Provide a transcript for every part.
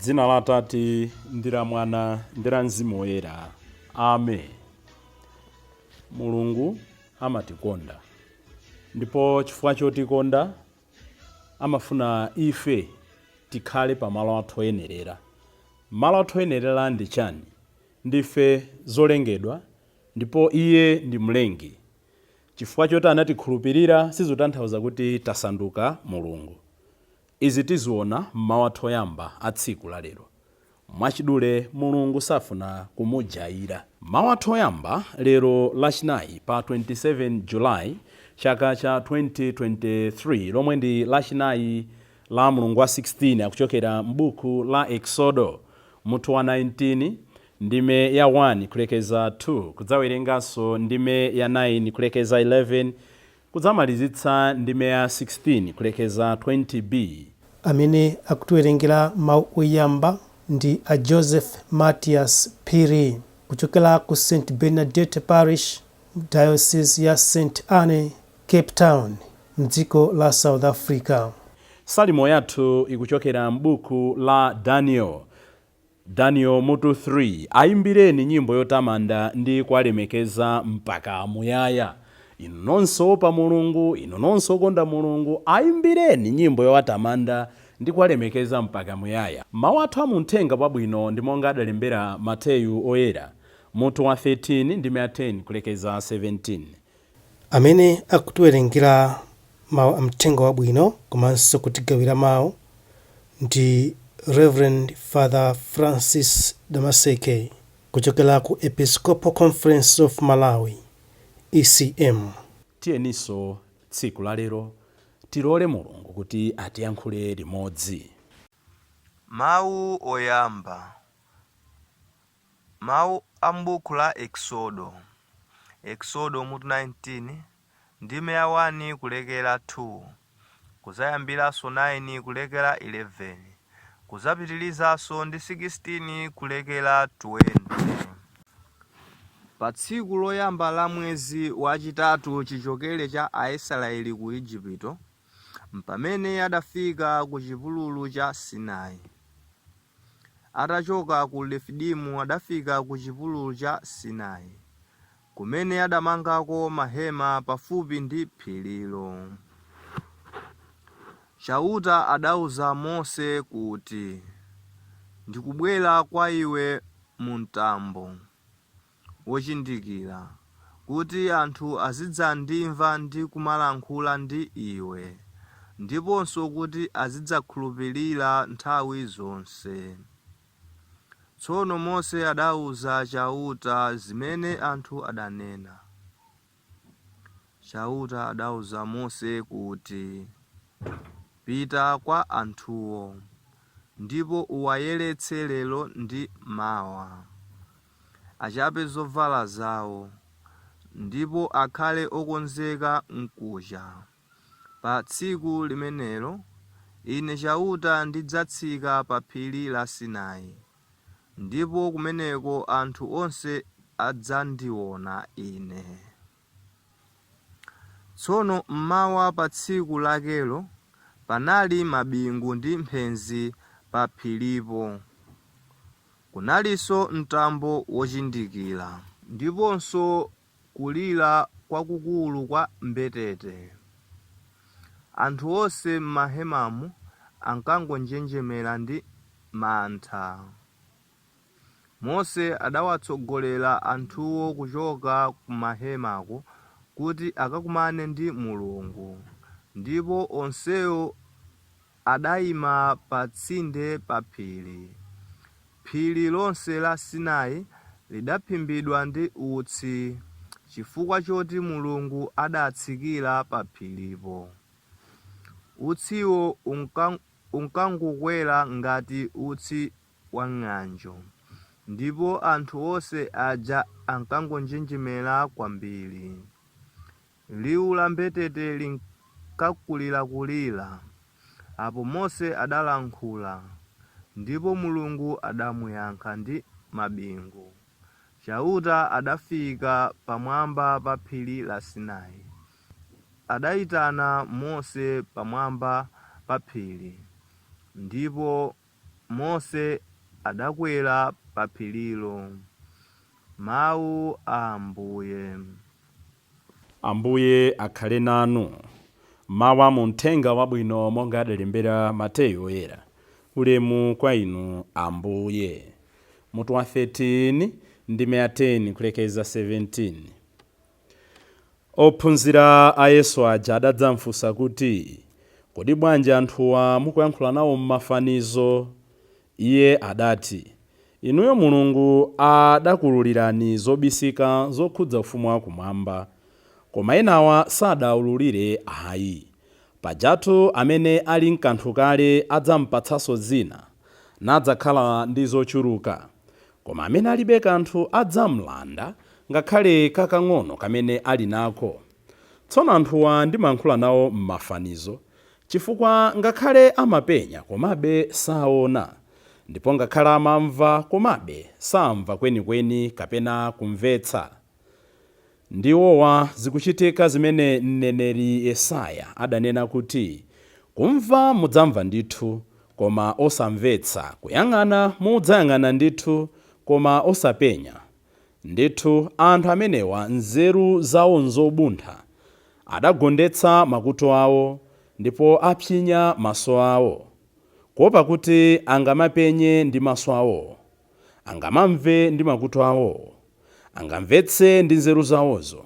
Dzina la Atate ndi la Mwana ndi la Mzimu Woyera. Amen. Mulungu amatikonda ndipo chifukwa chotikonda amafuna ife tikhale pamalo athu oyenerera. Malo athu oyenerera ndi chani? Ndife zolengedwa ndipo iye ndi mlengi. Chifukwa choti anatikhulupirira sizotanthauza kuti tasanduka Mulungu. Izi tiziona m'mawu athu oyamba a tsiku la lero. Mwachidule, Mulungu safuna kumujaira. Mawu athu oyamba lero Lachinayi pa 27 July chaka cha 2023 lomwe ndi Lachinayi la mlungu wa 16 akuchokera m'buku la Eksodo mutu wa 19 ndime ya 1 kulekeza 2 kudzawerenganso ndime ya 9 kulekeza 11 Kudzamalizitsa ndime ya 16 kulekeza 20b. Amene akutiwerengera mau oyamba ndi a Joseph Matias Phiri kuchokera ku St Bernadette Parish Diocese ya St Anne, Cape Town mdziko la South Africa. Salimo yathu ikuchokera m'buku la Daniel. Daniel mutu 3 Ayimbireni nyimbo yotamanda ndi kuwalemekeza mpaka muyaya. Inu nonse oopa Mulungu, inu nonse okonda Mulungu, ayimbireni nyimbo yowatamanda ndi kuwalemekeza mpaka muyaya. Mawu athu a mu Mthenga Wabwino ndi monga adalembera Mateyu Oyera, mutu wa 13 ndime ya 10 kulekeza 17. Amene akutiwerengera mau a Mthenga Wabwino komanso kutigawira mau ndi Rev Father Francis Damaseke kuchokera ku Episcopal Conference of Malawi, ECM. Tiyeninso tsiku la lero tilole Mulungu kuti atiyankhule limodzi. Mawu oyamba. Mawu a m'buku la Eksodo, Eksodo mutu 19, ndime ya 1 kulekera 2, kudzayambiranso 9 kulekera 11, kudzapitirizanso ndi 16 kulekera 20. Pa tsiku loyamba la mwezi wachitatu chichokere cha Aisraeli ku Ejipito, mpamene adafika ku chipululu cha Sinai. Atachoka ku Refidimu adafika ku chipululu cha Sinai, kumene adamangako mahema pafupi ndi phirilo. Chauta adauza Mose kuti, Ndikubwera kwa iwe mu mtambo wochindikira, kuti anthu azidzandimva ndi kumalankhula ndi iwe, ndiponso kuti azidzakhulupirira nthawi zonse. Tsono Mose adauza Chauta zimene anthu adanena. Chauta adauza Mose kuti, Pita kwa anthuwo, ndipo uwayeretse lero ndi mawa. Achape zovala zao, ndipo akhale okonzeka mkucha. Pa tsiku limenelo, Ine Chauta ndidzatsika pa phiri la Sinai, ndipo kumeneko anthu onse adzandiwona Ine. Tsono m'mawa pa tsiku lakelo, panali mabingu ndi mphenzi paphiripo. Kunalinso mtambo wochindikira. Ndiponso kulira kwakukulu kwa mbetete. Anthu onse m'mahemamo ankangonjenjemera ndi mantha. Mose adawatsogolera anthuwo kuchoka kumahemako kuti akakumane ndi Mulungu, ndipo onsewo adaima patsinde pa phiri. Phiri lonse la Sinai lidaphimbidwa ndi utsi, chifukwa choti Mulungu adatsikira paphiripo. Utsiwo unkangokwera ngati utsi wa ng'anjo, ndipo anthu onse aja ankangonjenjemera kwambiri. Liwu la mbetete linkakulirakulira. Apo Mose adalankhula, ndipo Mulungu adamuyankha ndi mabingu. Chauta adafika pamwamba pa phiri la Sinai. Adaitana Mose pamwamba pa phiri, ndipo. Mose adakwera pa phirilo. Mawu a Ambuye. Ambuye akhale nanu. Mawu a mu Mthenga Wabwino monga adalembera Mateyu Oyera. Ulemu kwa inu Ambuye. Mutu wa 13, ndime ya 10 kulekeza 17. Ophunzira a Yesu aja adadzamfunsa kuti, Kodi bwanji anthuwa mukuyankhula nawo m'mafanizo? Iye adati, Inuyo Mulungu adakuululirani zobisika zokhudza ufumu wakumwamba, koma enawa sadaululire ayi. Pajatu amene ali nkanthu kale adzampatsanso zina, nadzakhala ndi zochuluka. Koma amene alibe kanthu adzamlanda ngakhale kakang'ono kamene ali nako. Tsono anthuwa ndimayankhula nawo m'mafanizo, chifukwa ngakhale amapenya komabe saona, ndipo ngakhale amamva komabe samva kwenikweni kapena kumvetsa. Ndi iwowa zikuchitika zimene mneneri Yesaya adanena kuti, Kumva mudzamva ndithu, koma osamvetsa, kuyang'ana mudzayang'ana ndithu, koma osapenya. Ndithu anthu amenewa nzeru zawo nzobuntha, adagondetsa makutu awo, ndipo apsinya maso awo, kuopa kuti angamapenye ndi maso awowo, angamamve ndi makutu awowo, angamvetse ndi nzeru zawozo,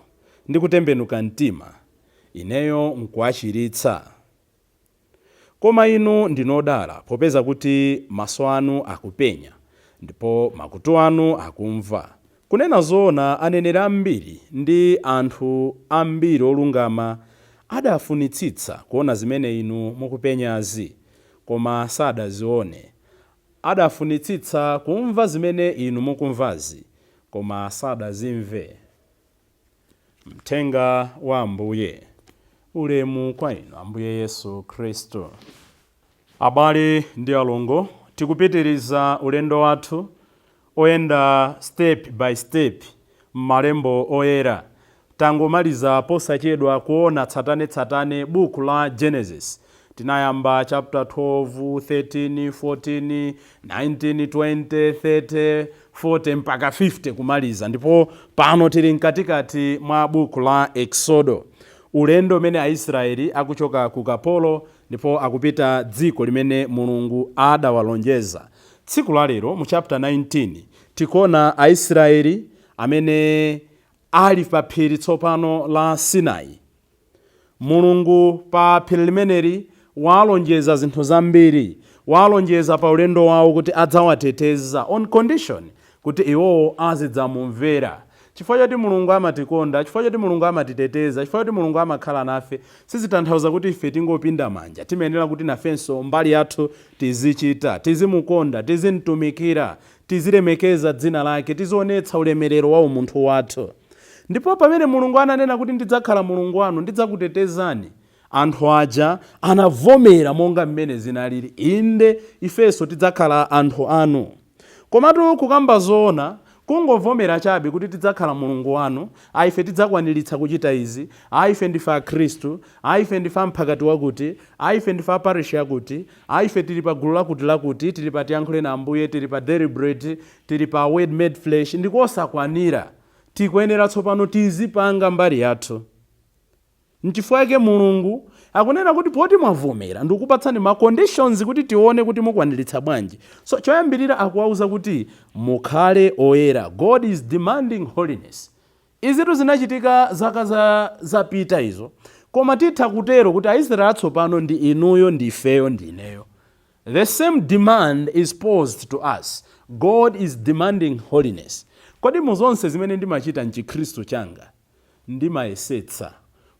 ndi kutembenuka mtima, ineyo nkuwachiritsa. Koma inu ndinu odala, popeza kuti maso anu akupenya, ndipo makutu anu akumva. Kunena zoona, aneneri ambiri ndi anthu ambiri olungama adafunitsitsa kuona zimene inu mukupenyazi, koma sadazione. Adafunitsitsa kumva zimene inu mukumvazi, koma sadazimve. Mthenga wa Ambuye. Ulemu kwa inu Ambuye Yesu Khristu. Abale ndi alongo, tikupitiriza ulendo wathu oyenda step by step m'malembo oyera. Tangomaliza posachedwa kuona tsatanetsatane buku la Genesis. Tinayamba chapter 12, 13, 14, 19, 20, 30, 40 mpaka 50 kumaliza, ndipo pano tili mkatikati mwa buku la Exodo, ulendo umene Aisraeli akuchoka ku kapolo ndipo akupita dziko limene Mulungu adawalonjeza. Tsiku la lero mu chapter 19 tikuona Aisraeli amene ali pa phiri tsopano la Sinai. Mulungu pa phiri limeneli walonjeza zinthu zambiri. Walonjeza pa ulendo wawo kuti adzawateteza on condition kuti iwowo azidzamumvera. Chifukwa choti Mulungu amatikonda, chifukwa choti Mulungu amatiteteza, chifukwa choti Mulungu amakhala nafe, sizitanthauza kuti ife tingopinda manja. Timayenera kuti nafenso mbali yathu tizichita, tizimukonda, tizimtumikira, tizilemekeza dzina lake, tizionetsa ulemerero wa umunthu wathu. Ndipo pamene Mulungu ananena kuti ndidzakhala Mulungu wanu, ndidzakutetezani, anthu aja anavomera monga mmene zinalili, inde ifenso tidzakhala anthu anu. Komatu kukamba zoona, kungovomera chabe kuti tidzakhala Mulungu wanu, ife tidzakwaniritsa kuchita izi, ife ndife Akhristu, ife ndife amphakati wakuti, ife ndife aparish yakuti, ife tili pa gulu lakuti lakuti, tili pa Tiyankhule na Ambuye, tili pa Daily Bread, tili pa Word Made Flesh, ndikosakwanira. Tikuyenera tsopano tizipanga mbali yathu. Nchifukwa chake Mulungu akunena kuti poti mwavomera, ndikukupatsani ma conditions kuti tione kuti mukwaniritsa bwanji. So choyambirira akuwauza kuti mukhale oyera. God is demanding holiness. Izitu zinachitika zaka zapita izo, koma titha kutero kuti Aisraeli atsopano ndi inuyo, ndi ifeyo, ndi ineyo. The same demand is posed to us. God is demanding holiness. Kodi mu zonse zimene ndimachita mchikhristu changa, ndimayesetsa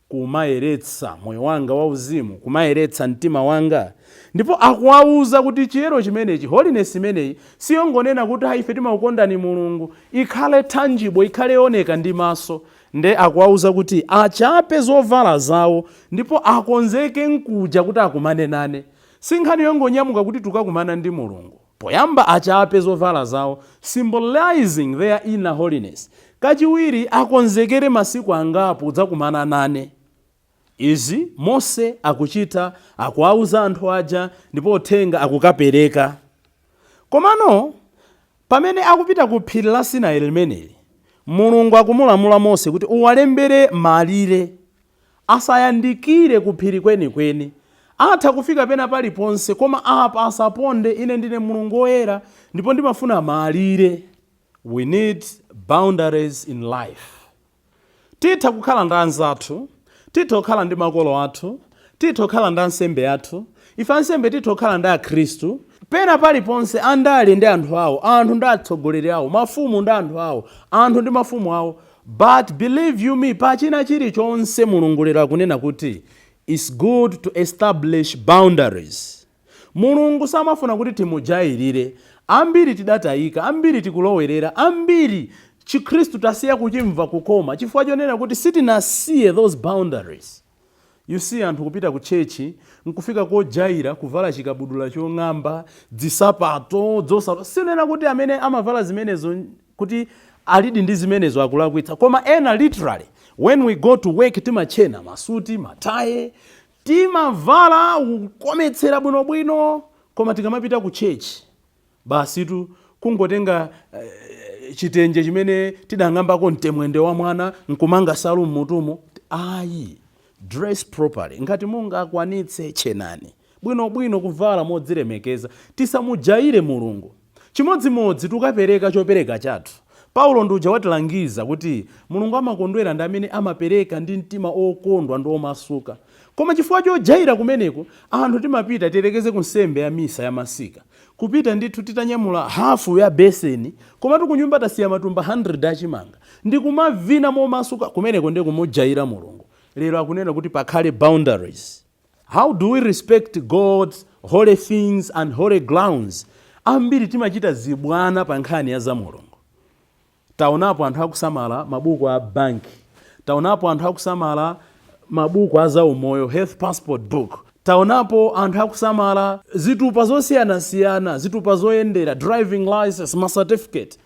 kumayeretsa moyo wanga wauzimu, kumayeretsa mtima wanga? Ndipo akuwauza kuti chiyero chimenechi, holiness imeneyi, siyongonena kuti ife timakukondani Mulungu, ikhale tangible, ikhale yooneka ndi maso. Nde akuwauza kuti achape zovala zawo ndipo akonzeke nkuja kuti akumane nane. Si nkhani yongonyamuka kuti tukakumana ndi Mulungu. Poyamba achape zovala zawo, symbolizing their inner holiness. Kachiwiri akonzekere masiku angapo kudzakumana nane. Izi Mose akuchita, akuwauza anthu aja, ndipo uthenga akukapereka. Komano pamene akupita ku phiri la Sinai limeneli, Mulungu akumulamula Mose kuti uwalembere malire, asayandikire ku phiri kwenikweni. Atha kufika pena paliponse, koma apa asaponde. Ine ndine Mulungu woyera ndipo ndimafuna malire. We need boundaries in life. Titha kukhala ndi anzathu, titha kukhala ndi makolo athu, titha kukhala ndi ansembe athu, ife ansembe titha kukhala ndi Akhristu pena paliponse, andale ndi anthu awo, anthu ndi atsogoleri awo, mafumu ndi anthu awo, anthu ndi mafumu awo. But believe you me, pachina chilichonse Mulungu lero akunena kuti it's good to establish boundaries. Mulungu samafuna kuti timujayirire. Ambiri tidatayika, ambiri tikulowerera, ambiri Chikhristu tasiya kuchimva kukoma chifukwa chonena kuti sitinasiye those boundaries. You see, anthu kupita ku church nkufika kojayira, kuvala chikabudula chong'amba, dzisapato dzosa. Sinena kuti amene amavala zimenezo kuti alidi ndi zimenezo akulakwitsa, koma ena literally, when we go to work, timachena masuti, mataye, timavala kukometsera bwinobwino, koma tikamapita ku church basitu kungotenga chitenje chimene tidang'ambako mtemwende wa mwana nkumanga salu mmutumo. Ayi, dress properly. Ngati mungakwanitse, chenani bwinobwino, kuvala modzilemekeza. Tisamujayire Mulungu. Chimodzimodzi tukapereka chopereka chathu. Paulo nduja watilangiza kuti Mulungu amakondwera ndi amene amapereka ndi mtima okondwa ndi omasuka. Koma chifukwa chojayira kumeneko, anthu timapita, tiyerekeze ku nsembe ya misa ya masika, kupita ndithu titanyamula hafu ya beseni, komatu kunyumba tasiya matumba 100 achimanga, ndi kumavina momasuka. Kumeneko ndi kumujayira Mulungu. Lero akunena kuti pakhale boundaries. How do we respect God's holy things and holy grounds? Ambiri timachita zibwana pa nkhani ya za Mulungu. Taonapo anthu akusamala mabuku a banki, taonapo anthu akusamala mabuku a zaumoyo, health passport book, taonapo anthu akusamala zitupa zosiyanasiyana, zitupa zoyendera, driving license, ma certificate,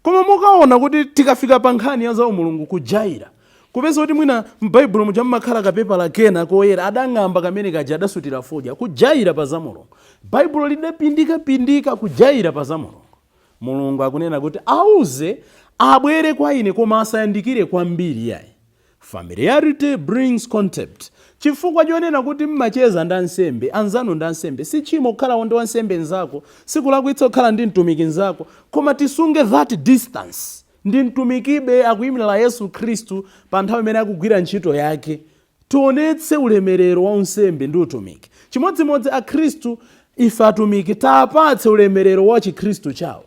koma mukaona kuti tikafika pa nkhani ya zaumulungu, kujaira, kupeza kuti mwina m'Baibulo muja mmakhala kapepala kena koyera, adang'amba kamene kaja, adasutira fodya. Kujaira pa za Mulungu. Baibulo lidapindikapindika, kujaira pa za Mulungu. Mulungu akunena kuti auze abwere kwa ine, koma asayandikire kwambiri yayi. Familiarity brings contempt. Chifukwa chonena kuti mmacheza ndi ansembe anzanu ndi ansembe, si tchimo kukhala ndi wansembe nzako, sikulakwitsa kukhala ndi mtumiki nzako, koma tisunge that distance. Ndi mtumikibe, akuyimirira Yesu Khristu pa nthawi imene akugwira ntchito yake. Tionetse ulemerero wa unsembe ndi utumiki. Chimodzimodzi Akhristu, ife atumiki tapatse ulemerero wa Chikhristu chawo.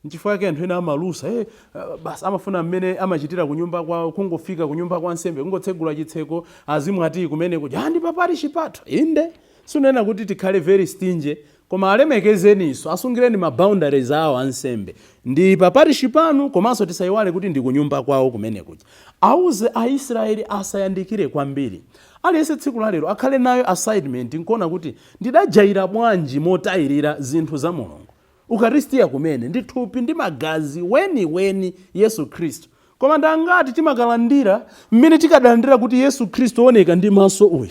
Nchifukwa chake anthu ena amalusa, basi amafuna mmene amachitira kunyumba kwawo, kungofika kunyumba kwa nsembe, kungotsegula chitseko, azimwati kumene kuti ndi paparishi pathu. Inde, sunena kuti tikhale very stingy, koma alemekezeniso, asungireni ma boundaries awo ansembe. Ndi paparishi panu, komanso tisayiwale kuti ndi kunyumba kwawo kumene kuja. Auze Aisraeli asayandikire kwambiri. Aliyense tsiku la lero akhale nayo assignment nkuona kuti ndidajayira bwanji motayirira zinthu za Mulungu. Ukaristiya kumene ndi thupi ndi magazi weniweni Yesu Khristu, koma ndangati timakalandira mmene tikadalandira kuti Yesu Khristu oneka ndi maso uyu,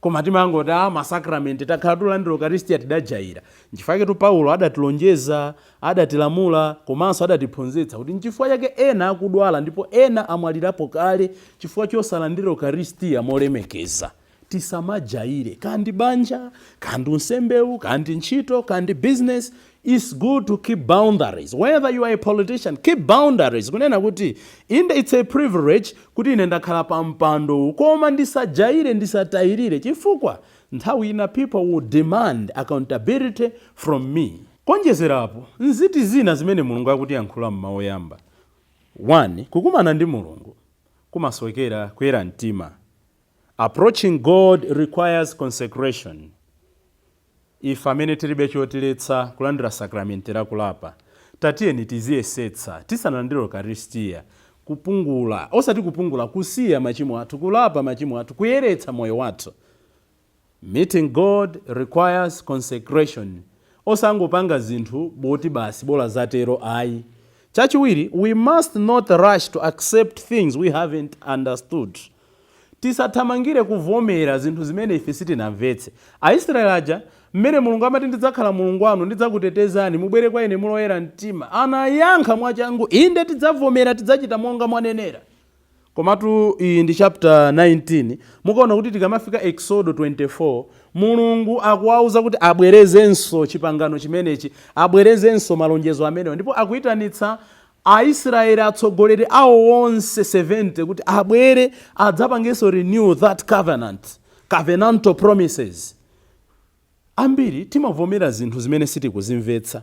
koma timangoti a masakramenti, takhala tulandira Ukaristiya, tidajayira. Nchifukwa chake Paulo adatilonjeza, adatilamula, komanso adatiphunzitsa kuti nchifukwa chake ena akudwala ndipo ena amwalirapo kale chifukwa chosalandira Ukaristiya molemekeza. Tisamajayire, kandi banja, kandi unsembewu, kandi ntchito, kandi business. It's good to keep boundaries. Whether you are a politician, keep boundaries, kunena kuti inde, it's a privilege kuti ine ndakhala pa mpando, koma ndisajayire, ndisatayirire, chifukwa nthawi ina people will demand accountability from me. Konjezerapo, nziti zina zimene Mulungu akutiyankhula mmawu oyamba? 1, kukumana ndi Mulungu kumasowekera kuyera mtima. Approaching God requires consecration. Ife amene tilibe chotiletsa kulandira sakramenti lakulapa, tatiyeni tiziyesetsa tisanalandire Ukaristiya kupungula, osati kupungula, kusiya machimo athu, kulapa machimo athu, kuyeretsa moyo wathu. Meeting God requires consecration. Osangopanga zinthu boti basi bola zatero, ayi. Chachiwiri, we must not rush to accept things we haven't understood. Tisathamangire kuvomera zinthu zimene ife sitinamvetse. Aisraeli aja, mmene Mulungu amati, "Ndidzakhala Mulungu wanu, ndidzakutetezani, mubwere kwa ine muloyera mtima," anayankha mwachangu, "Inde, tidzavomera, tidzachita monga mwanenera." Komatu iyi ndi chapter 19. Mukaona kuti tikamafika Exodo 24, Mulungu akuwauza kuti abwerezenso chipangano chimenechi, abwerezenso malonjezo amenewo, ndipo akuyitanitsa Aisraeli, atsogoleri awo onse 70, kuti abwere adzapangenso renew that covenant, covenantal promises. Ambiri timavomera zinthu zimene sitikuzimvetsa.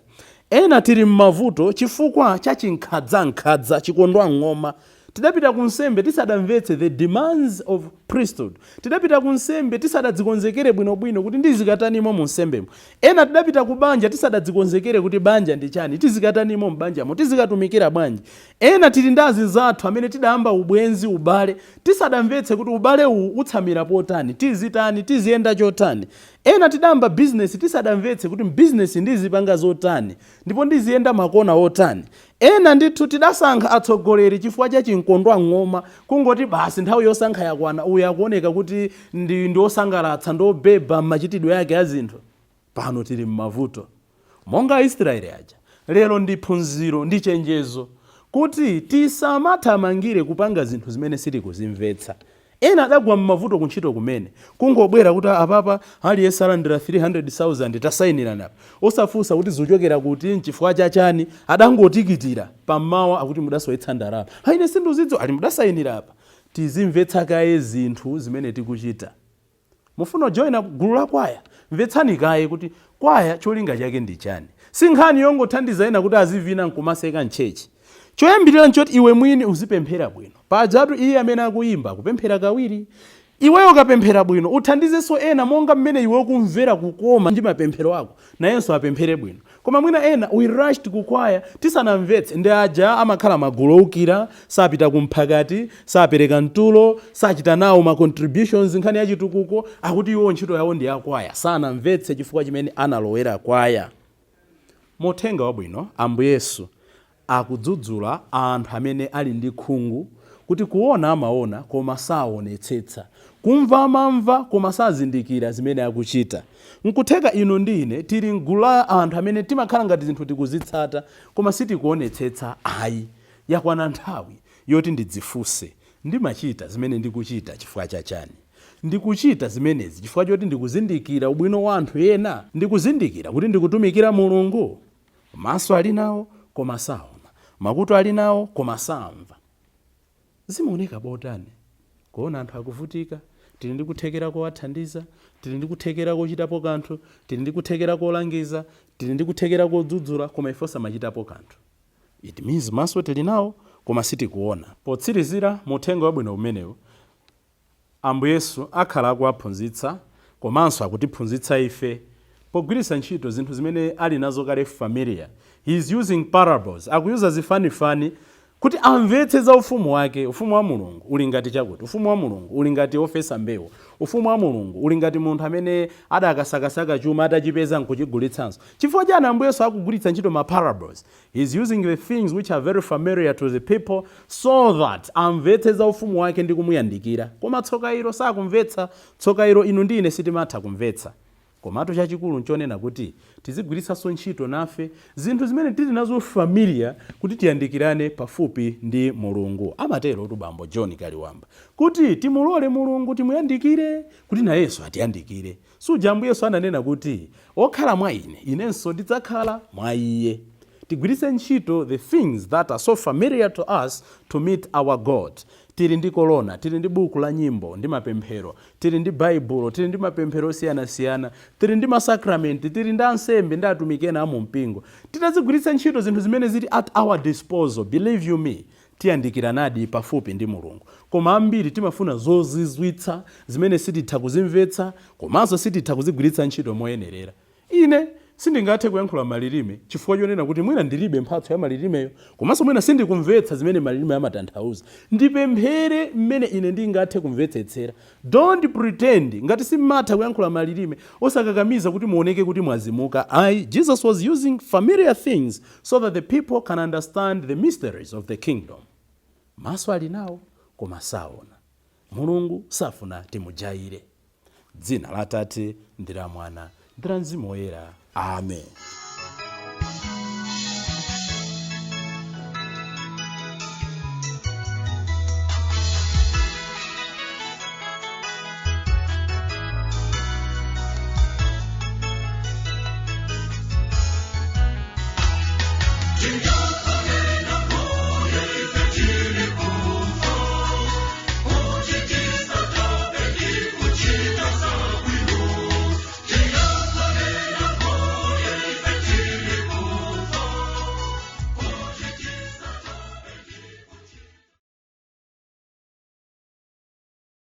Ena tili m'mavuto chifukwa cha chinkhadzankhadza, chikondwa ng'oma. Tidapita ku nsembe tisadamvetse the demands of priesthood. Tidapita ku nsembe tisadadzikonzekere bwinobwino kuti ndizikatanimo mu nsembemo. Ena tidapita ku banja tisadadzikonzekere kuti banja ndi chani, tizikatanimo m'banjamo, tizikatumikira bwanji. Ena tili ndi azinzathu amene tidayamba ubwenzi, ubale, tisadamvetse kuti ubale uwu utsamira potani, tizitani, tiziyenda chotani. Ena tidayamba bizinesi tisadamvetse kuti mbizinesi ndizipanga zotani ndipo ndiziyenda makona otani. Ena ndithu tidasankha atsogoleri chifukwa cha chinkondwa ng'oma, kungoti basi nthawi yosankha yakwana, uyu akuoneka kuti ndi osangalatsa, ndi obeba m'machitidwe ake a zinthu. Pano tili m'mavuto monga Aisraeli aja. Lero ndi phunziro ndi chenjezo kuti tisamathamangire kupanga zinthu zimene sitikuzimvetsa. Ena adagwa m'mavuto kuntchito kumene, kungobwera kuti apapa aliyense alandira 300,000, tasayinirana apa, osafunsa kuti zikuchokera kuti, nchifukwa chachani. Adangotikitira pammawa akuti mudasowetsa ndalama. Aine sindizidziwa, ali mudasayinira apa. Tizimvetsa kaye zinthu zimene tikuchita. Mufuna kujoyina gulu la kwaya, mvetsani kaye kuti kwaya cholinga chake ndi chani. Si nkhani yongothandiza ena kuti azivina nkumaseka mchechi. Choyambirira nchoti iwe mwini uzipemphera bwino. Pajatu iye amene akuyimba akupemphera kawiri. Iweyo ukapemphera bwino, uthandizenso ena monga mmene iwe ukumvera kukoma ndi mapemphero ako, nayenso apemphere bwino. Koma mwina ena we rushed kukwaya tisanamvetse. Ndi aja amakhala magulu owukira, sapita kumphakati, sapereka mtulo, sachita nawo ma contributions nkhani ya chitukuko, akuti iwo ntchito yawo ndi yakwaya. Sanamvetse chifukwa chimene analowera kwaya. Muthenga wabwino, Ambuye Yesu akudzudzula anthu amene ali ndi khungu, kuti kuona amaona koma saonetsetsa, kumva amamva koma sazindikira zimene akuchita. Nkutheka inu ndi ine tili mgulu la anthu amene timakhala ngati zinthu tikuzitsata koma sitikuonetsetsa ayi. Yakwana nthawi yoti ndidzifunse: ndimachita zimene ndikuchita chifukwa chachani? Ndikuchita zimenezi chifukwa choti ndikuzindikira ubwino wa anthu ena? Ndikuzindikira kuti ndikutumikira Mulungu? Maso ali nawo koma saona, makutu ali nawo koma samva. Zimaoneka botani kuona anthu akuvutika, tili ndi kuthekera kowathandiza, tili ndi kuthekera kochitapo kanthu, tili ndi kuthekera kolangiza, tili ndi kuthekera kodzudzula, koma ife osamachitapo kanthu? It means maso tili nawo koma sitikuona. Potsirizira muthenga wabwino umenewu, Ambuye Yesu akhala akuwaphunzitsa komanso akutiphunzitsa ife pogwiritsa ntchito zinthu zimene ali nazo kale familiar. He is using parables, akuyuza zifanifani kuti amvetse za ufumu wake. Ufumu wa Mulungu uli ngati chakuti, ufumu wa Mulungu uli ngati ofesa mbewu, ufumu wa Mulungu uli ngati munthu amene adakasakasaka chuma, atachipeza nkuchigulitsanso. Chifukwa chani Ambuye Yesu akugwiritsa ntchito ma parables? He is using the things which are very familiar to the people so that amvetse za ufumu wake ndi kumuyandikira. Koma tsoka ilo, sakumvetsa. Tsoka ilo, inu ndi ine sitimatha kumvetsa. Komatu chachikulu nchonena kuti tizigwiritsanso ntchito nafe zinthu zimene tili nazo familiar kuti tiyandikirane pafupi ndi Mulungu. Amatero tu bambo John Kaliwamba kuti timulole Mulungu, timuyandikire kuti nayenso atiyandikire. Suja Ambuye Yesu ananena kuti, "Wokhala mwa ine, inenso ndidzakhala mwa iye"? Tigwiritse ntchito the things that are so familiar to us to meet our God. Tili ndi kolona, tili ndi buku la nyimbo ndi mapemphero, tili ndi Baibulo, tili ndi mapemphero osiyanasiyana, tili ndi masakramenti, tili ndi ansembe ndi atumiki ena amumpingo. Titazigwiritsa ntchito zinthu zimene zili at our disposal, believe you me, tiyandikiranadi pafupi ndi Mulungu. Koma ambiri timafuna zozizwitsa zimene sititha kuzimvetsa komanso sititha kuzigwiritsa ntchito moyenerera. Ine sindingathe kuyankhula malilime chifukwa chonena kuti mwina ndilibe mphatso ya malilimeyo, komanso mwina sindikumvetsa zimene malilime amatanthauza. Ndipemphere mmene ine ndingathe kumvetsetsera. Don't pretend. Ngati simmatha kuyankhula malilime, osakakamiza kuti muoneke kuti mwazimuka ayi. Jesus was using familiar things so that the people can understand the mysteries of the kingdom. Maso ali nawo koma saona. Mulungu safuna timujayire. Dzina la Atate ndi la Mwana ndi la Mzimu Woyera. Amen. Tiyambe.